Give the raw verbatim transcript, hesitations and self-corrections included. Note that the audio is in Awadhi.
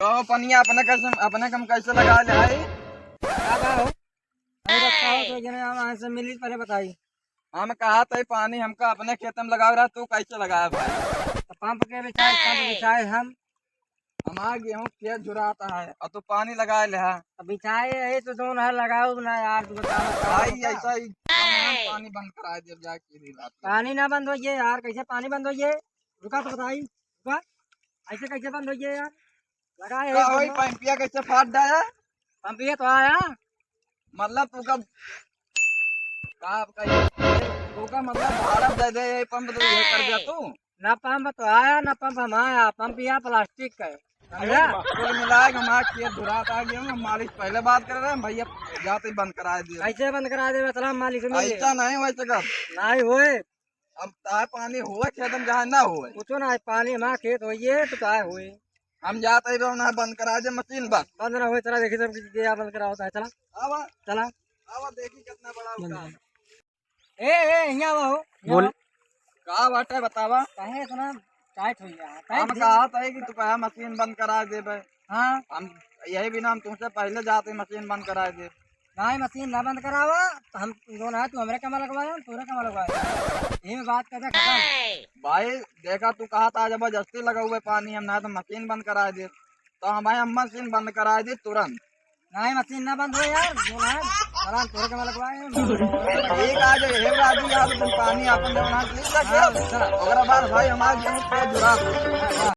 तो पनिया अपने कैसे, अपने कम कैसे लगा ले आई? का बा हो? अरे रखा हो तो जने हम यहाँ से मिली, पहले बताई। हम कहा था पानी हमका अपने खेत में लगावे रहा, तू कैसे लगावे भाई? तो पंप के बिछाए, पंप बिछाए हम। हमारा गेहूँ खेत झुराता है और तू पानी लगाए ले है। अब बिछाए है तो दोनों है, लगाओ ना यार, तू बताओ, बताओ, भाई बताओ। ऐसा ही हम पानी बंद करा दे जाके भी बात। पानी ना बंद होइए यार, कैसे पानी बंद होइए? रुका तो बताई, रुका, ऐसे कैसे बंद होइए यार? लगा है का एक होई, बंदा। पंपिया कैसे फाट डाया? पंपिया तो आया। मतलब तू कब का, का, तू का मतलब भाड़ा दे दे, ये पंप तो ये कर दिया तू। ना पंप तो आया, ना पंप हम आया, पंप या प्लास्टिक का है। समझा? कुल मिला के हमारा खेत धुरात आ गया, हम मालिक पहले बात कर रहे हैं, भैया जाते ही बंद करा दिया। कैसे बंद करा दे, मतलब मालिक से मिल ऐसा गया। नहीं हो सकत। नहीं होए। अब चाहे पानी होए खेत में, चाहे ना होए। कुछो ना है, पानी हमारा खेत होइए तो चाहे होए। हम जाते ही ना बंद करा दे मशीन बस। बंद ना होए, चला देखी सब किसी के यहाँ बंद करा होता है, चला। आवा। चला। आवा देखी कितना बड़ा बंद होता है। ए, ए, यहाँ आवा हो, यहाँ बोल। आवा। का बाटे बतावा? काहे इतना टाइट हो गया है? टाइट हम दे। कहा था कि तू कहा मशीन बंद करा देबे। हाँ। हम यही बिना हम तुमसे पहले जाते मशीन बंद करा दे। नहीं, मशीन ना बंद करावा, तो हम दोनों है, तू हमरे कमा लगवाया, हम तोरे कमा लगवाया। यही में बात करते खत्म। भाई, देखा तू कहा था जबरदस्ती लगावे पानी, हम ना तो मशीन बंद करा दे, तो हमारे हम मशीन बंद करा दे तुरंत। नहीं, मशीन ना बंद हो यार, दोनों है, आराम तोरे कमा लगवाए। ठीक आ जाए, हे राजू यार, तुम पानी अपन जब ना पी सके, हाँ, चला। ओकरा बाद भाई हमारे गेहूं पे जुड़ा।